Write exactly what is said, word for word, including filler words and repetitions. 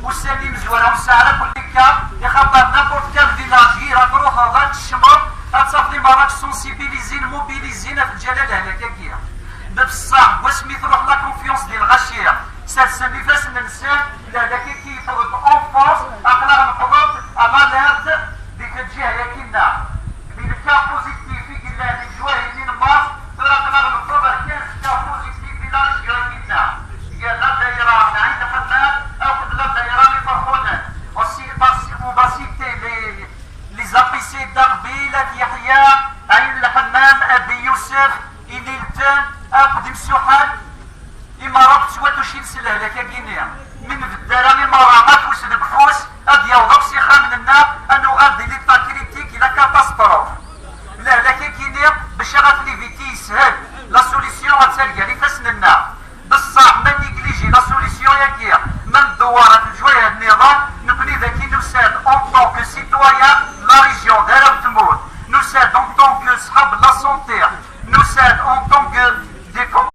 Ussan imezwura ur nesɛi ara kulli kka, ixaṭer n'importe quel village, yir ad truḥeḍ, ad tecmeḍ, ad tafeḍ imeṛṛa sensibilizin, mobilizin, ad teǧǧa la lehlak-agi. Nefṣaḥ, wasmi truḥ la confiance di lɣaci, sersen ifassen-nsen, lehlak-agi yeffeɣ-d en force, aql-aɣ neqḍeḍ, à l'alerte, di tǧiha-yagi nneɣ. Di le cas positif i yellan di lejwahi-nni n Mars, tura aql-aɣ neṭṭeḍ ar quinze cas positif di la région-agi nneɣ. Gar la dayra n Ɛin Lḥemmam akked la dayra n Iferḥunen. On si-, on va citer les, les A P C d'Arbil, At Yeḥya, Ɛin Lḥemmam, Abi Yusef, Inilten, akked Imsuḥal. Imeṛṛa tettwatucin s lehlak-agi-nni. Mi nbedd ara imeṛṛa afus deg ufus, ad d-yaweḍ akk s ixxamen-nneɣ, ad nuɣal di l'état critique, la catastrophe. Lehlak-agi-nni, bac ara t-niviti yeshel, la solution ad tt-err gar ifassen-nneɣ. Beṣṣaḥ, ma néglige la solution-agi, ma ndewwer ɣef leǧwayeh nniḍen, nekkni dagi nusa-d en tant que citoyen de la région d arraw n tmurt, nusa-d en tant que ṣḥab la santé, nusa-d en tant que défenseur.